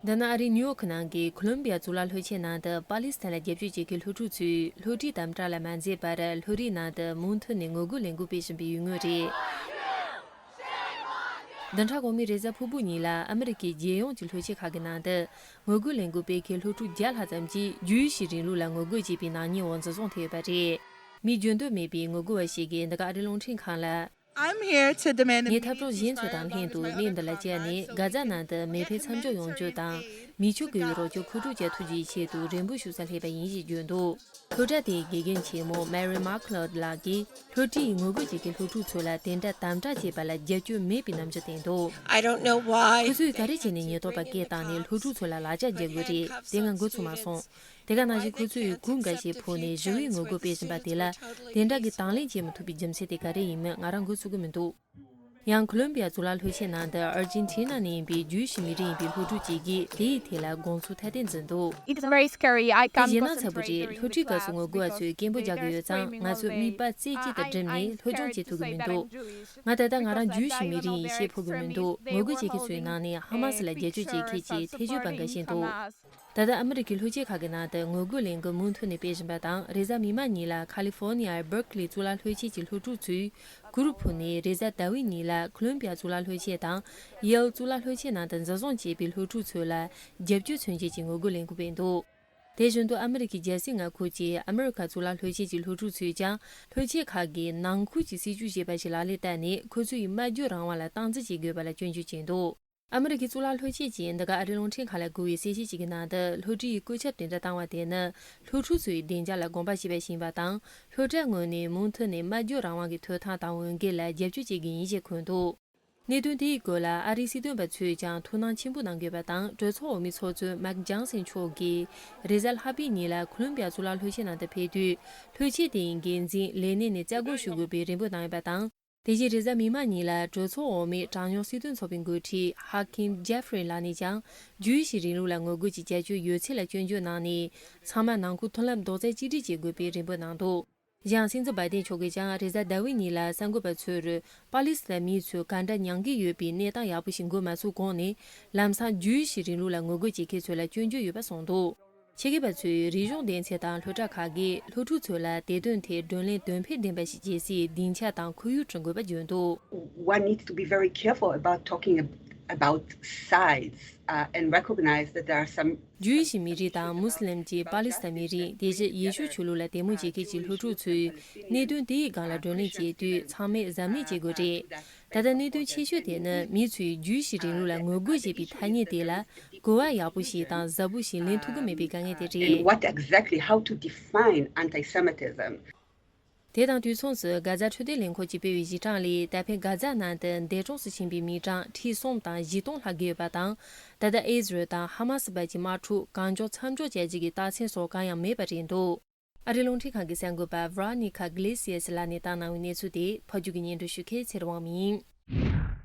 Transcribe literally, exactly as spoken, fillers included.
འདི་ནི་ཨ་རིའི་ནིའུ་ཡོག་ནང་གི་ཁོ་ལོམ་བི་ཡ་གཙུག་ལག་སློབ་ཆེན་ནང་དུ་པ་ལི་སི་ཐན་ལ་རྒྱབ་སྐྱོར་བྱེད་མཁན་སློབ་ཕྲུག་ཚོས་སློབ་ཁྲིད་དམ་དྲག་ལ་མ་འཛེམས་པར་སློབ་རའི་ནང་དུ་མུ་མཐུད་ནས་ངོ་རྒོལ་ལས་འགུལ་སྤེལ་བཞིན་པའི་ཡུལ་དངོས་རེད། བདུན་ཕྲག་གོང་མའི་རེས་གཟའ་ཕུར་བུ་ཉིན་ལ་ཨ་མི་རི་ཀའི་རྒྱལ་ཡོངས་ཀྱི་སློབ་ཆེན་ཁག་གི་ནང་དུ་ངོ་རྒོལ་ལས་འགུལ་སྤེལ་མཁན་སློབ་ཕྲུག་བརྒྱ་ལྷག་ཙམ་གྱིས་རྒྱུད་བཞི་རིང་ལུགས་ལ་ངོ་རྒོལ་བྱེད་པའི་ནག་ཉེས་འོག་འཛིན་བཟུང་ཐེབས་ཡོད་པ་རེད། མིས་བརྗོད་འདོད་མེད་པའི་ངོ་རྒོལ་བ་ཞིག་གིས་འདི་ག་ཨ་རིའི་རླུང་འཕྲིན་ཁང་ལ། I'm here to demand a ངས་འཐབ་གྲོགས་གཞན་ཚོ་དང་ལྷན་དུ་གནས་འདི་ལ་བཅར་ནས་གྷ་ཛ་ནང་དུ་མེ་འཕེན་མཚམས་འཇོག་ཡོང་རྒྱུ་དང་། མི་ཆོས་དགོས་པའི་རོགས་སྐྱོར་མཁོ་སྒྲུབ་བྱ་ཐུབ་རྒྱུའི་ཆེད་དུ་རེ་འབོད་ཞུ་སར་སླེབས་པ་ཡིན་ཞེས་བརྗོད་འདུག་སློབ་གྲྭ་དེའི་དགེ་རྒན་ཆེན་མོ་Mary McLeod ལགས་ཀྱིས་སློབ་གྲྭའི་ངོ་རྒོལ་བྱེད་མཁན་སློབ་ཕྲུག་ཚོ་ལ་དེ་འདྲ་དམ་དྲག་བྱེད་པ་ལ་རྒྱབ་སྐྱོར་མེད་པའི་རྣམ་འགྱུར་བསྟན་འདུག I don't know why. ཁོ་ཚོས་ག་རེ་བྱས་ནས་ཉེན་རྟོག་པ་སྐད་བཏང་ནས་སློབ་ཕྲུག་ཚོ་ལ་ལག་ཆ་རྒྱག་དགོས་རེད། དེ་ང་འགོ་ཚུགས་མ་སོང་། དེ་ག་ནང་བཞིན་ཁོ་ཚོས་གུར་འགའ་ཞིག་ཕུབ་ནས་ཞི་བའི་ངོ་རྒོལ་སྤེལ་བཞིན་པ་དེ་ལ་དེ་འདྲ་གི་དང་ལེན་བྱེད་མི་ཐུབ་པའི་རྒྱུ་མཚན་དེ་ག་རེ་ཡིན་མིན་ང་རང་འགོ་ཚུགས་ཀྱི་མི་འདུག་ཡང་ཁོ་ལོམ་བི་ཡ་གཙུག་ལག་སློབ་ཆེན་ནང་དུ་ཨར་ཇེན་ཊི་ན་ནས་ཡིན་པའི་རྒྱུད་བཞི་མི་རིགས་ཡིན་པའི་སློབ་ཕྲུག་ཅིག་གིས་དེའི་ཐད་ལ་དགོངས་ཚུལ་ཐ་དད་འཛིན་འདུག It's very scary. I དེ་can't ཞེད་སྣང་ཚ་པོ་རེད། སློབ་ཁྲིད་སྐབས་སུ་ངོ་རྒོལ་བ་ཚོས་སྐད་འབོད་རྒྱག་གི་ཡོད་ཙང་ང་ཚོ་མིག་པ་རྩེ་གཅིག་ཏུ་བསྒྲིམས་ནས་སློབ་སྦྱོང་བྱེད་ཐུབ་ཀྱི་མི་འདུག་ང་ད་ལྟ་ང་རང་རྒྱུད་བཞི་མི་རིགས་ཡིན་ཞེས་ཕོག་གི་མི་འདུག་ངོ་རྒོལ་བྱེད་མཁན་ཚོའི་ནང་ནས་ཧ་མ་སི་ལ་རྒྱབ་སྐྱོར་བྱེད་མཁན་གྱི་ཐེ་བྱུས་པ་འགའ་ཤས་འདུག་ད་ལྟ་ཨ་མི་རི་ཀའི་སློབ་ཆེན་ཁག་གི་ནང་དུ་ངོ་རྒོལ་ལས་འགུལ་མུ་མཐུད་ནས་སྤེལ་བཞིན་པ་དང་། རེས་གཟའ་མིག་དམར་ཉིན་ལ་ཁ་ལི་ཧྥོ་ནི་ཡའི་སྦར་ཀི་ལི་གཙུག་ལག་སློབ་ཆེན་གྱི་སློབ་ཕྲུག་ཚོས་གུར་ཕུབ་ནས་རེས་གཟའ་ཟླ་བའི་ཉིན་ལ་ཁོ་ལོམ་བི་ཡ་གཙུག་ལག་སློབ་ཆེན་དང་ཡེལ་གཙུག་ལག་སློབ་ཆེན་ནང་དུ་འཛིན་བཟུང་བྱས་པའི་སློབ་ཕྲུག་ཚོ་ལ་རྒྱབ་སྐྱོར་མཚོན་ཆེད་ཀྱི་ངོ་རྒོལ་ལས་འགུལ་སྤེལ་འདུག་དེ་བཞིན་དུ་ཨ་མི་རི་ཀའི་རྒྱལ་སའི་མངའ་ཁུལ་གྱི་ཨ་མི་རི་ཁ་གཙུག་ལག་སློབ་ཆེན་གྱི་སློབ་ཕྲུག་ཚོས་ཀྱང་སློབ་ཆེན་ཁག་གིས་ནང་ཁུལ་གྱི་སྲིད་བྱུས་ཞེས་པ་ཞིག་ལག་ལེན་བསྟར་ནས་ཁོ་ཚོ་ཡི་སྨྲ་བརྗོད་རང་དབང་ལ་སྟངས་འཛིན་བྱེད་དགོས་པ་ལ་སྐྱོན་བརྗོད་བྱས་འདུག་ཨ་མི་རི་ཀའི་གཙུག་ལག་སློབ་ཆེན་གྱིས་འདི་ག་ཨ་རིའི་རླུང་འཕྲིན་ཁང་ལ་བསྐུར་བའི་གསལ་བཤད་ཅིག་གི་ནང་དུ་སློབ་གྲྭའི་བཀོད་ཁྱབ་དེ་འདྲ་བཏང་བ་དེ་ནི་སློབ་ཕྲུག་ཚོའི་བདེ་འཇགས་ལ་དགོངས་པ་བཞེས་པ་ཞིག་ཡིན་པ་དང་། སློབ་གྲྭའི་ངོས་ནས་མུ་མཐུད་ནས་སྨྲ་བརྗོད་རང་དབང་གི་ཐོབ་ཐང་དང་འོས་འགན་ལ་རྒྱབ་སྐྱོར་བྱེད་ཀྱི་ཡིན་ཞེས་འཁོད་འདུག་གནད་དོན་དེའི་སྐོར་ལ་ཨ་རིའི་སྲིད་དོན་པ་ཚོས་ཀྱང་ཐུགས་སྣང་ཆེན་པོ་གནང་དགོས་པ་དང་། གྲོས་ཚོགས་འོག་མའི་ཚོགས་གཙོ་མེག་ཇོན་སན་མཆོག་གིས་རེས་གཟའ་ལྷག་པའི་ཉིན་ལ་ཁོ་ལོམ་བི་ཡ་གཙུག་ལག་སློབ་ཆེན་ནང་དུ་ཕེབས་དུས། སློབ་ཆེན་དེའི་འགན་འཛིན་ལས་གནས་ནས་རྩ་དགོངས་ཞུ་དགོས་པའི་རེ་འབོད་གནང་ཡོད་པ་དང་། དེ་བཞིན་རེས་གཟའ་མིག་དམར་ཉིན་ལ་གྲོས་ཚོགས་འོག་མའི་གྲངས་ཉུང་སྲིད་དོན་ཚོགས་པའི་འགོ་ཁྲིད་ཧ་ཁིམ་ཇེ་ཧྥི་རི་ལགས་ནས་ཀྱང་རྒྱུད་བཞི་རིང་ལུགས་ལ་ངོ་རྒོལ་གྱི་བྱ་སྤྱོད་ཡོད་ཚད་ལ་སྐྱོན་བརྗོད་གནང་ནས། ཚང་མ་ནང་ཁུལ་མཐུན་ལམ་རྡོག་རྩ་གཅིག་སྒྲིལ་བྱེད་དགོས་པའི་རེ་འབོད་གནང་འདུག་གཞན་སྲིད་འཛིན་བྷའི་ཏིན་མཆོག་གིས་ཀྱང་རེས་གཟའ་ཟླ་བའི་ཉིན་ལ་གསར་འགོད་པ་ཚོར་པ་ལི་སི་ཐན་མི་ཚོས་ག་འདྲ་མྱང་གི་ཡོད་པའི་གནས་སྟངས་ཡག་པོ་ཞིག་འགོད་མ་ཚུགས་གོང་ནས། ལམ་སང་རྒྱུད་བཞི་རིང་ལུགས་ལ་ངོ་རྒོལ་བྱེད་མཁན་ཚོ་ལ་སྐྱོན་བརྗོད་ཡོད་པ་གསུངས་འདུག་ཆེད་མཁས་པ་ཚོས་རིག་གཞུང་སྡེ་ཚན་དང་སློབ་གྲྭ་ཁག་གིས་སློབ་ཕྲུག་ཚོ་ལ་དེ་དོན་ཐད་བགྲོ་གླེང་དོན་ཕན་ལྡན་པ་ཞིག་བྱེད་སའི་སྡིངས་ཆ་དང་ཁོར་ཡུག་བསྐྲུན་དགོས་པ་བརྗོད་འདུག One needs to be very careful about talking ab- about sides uh, and recognize that there are some རྒྱུད་བཞི་མི་རིགས་དང་མུ་སི་ལིམ་གྱི་པ་ལི་སི་ཐན་མི་རིགས། དེ་བཞིན་ཡེ་ཤུ་ཆོས་ལུགས་ལ་དད་མོས་བྱེད་མཁན་གྱི་སློབ་ཕྲུག་ཚོས་གནད་དོན་དེའི་སྒང་ལ་བགྲོ་གླེང་བྱེད་དུས་ཚང་མས་གཟབ་ནན་བྱེད་དགོས་རེད། ད་ལྟ་གནད་དོན་ཆེ་ཤོས་དེ་ནི་མི་ཚོས་རྒྱུད་བཞི་རིང་ལུགས་ལ་ངོ་རྒོལ་བྱེད་པའི་ཐ་སྙད་དེ་ལ་གོ་བ་ཡག་པོ་ཞིག་དང་ཟབ་པོ་ཞིག་ལེན་ཐུབ་ཀྱི་མེད་པའི་དཀའ་ངལ་དེ་རེད། And what exactly, how to define anti Semitism? དེ་དང་དུས་མཚུངས་སུ་གྷ་ཛ་འཕྲོད་བསྟེན་ལས་ཁུངས་ཀྱིས་སྤེལ་བའི་གཞི་གྲངས་ལས། ད་ཕན་གྷ་ཛ་ནང་དུ་འདས་གྲོངས་སུ་ཕྱིན་པའི་མི་གྲངས་ཁྲི་གསུམ་དང་བཞི་སྟོང་ལྷག་བརྒལ་ཡོད་པ་དང་། ད་ལྟ་ཨི་ཟི་རལ་དང་ཧ་མ་སི་བར་གྱི་དམག་འཁྲུག་གང་མགྱོགས་མཚམས་འཇོག་བྱ་རྒྱུ་གི་རྟགས་མཚན་སོགས་གང་ཡང་མེད་པ་རེད་འདུག་ཨ་རིའི་རླུང་འཕྲིན་ཁང་གི་གསར་འགོད་པ་Veronica Iglesias ལགས་ནས་བཏང་གནང་བའི་གནས་ཚུལ་དེ་ཕབ་སྒྱུར་གྱིས་སྙན་སྒྲོན་ཞུ་མཁན་ཚེ་རིང་དབང་མོ་ཡིན།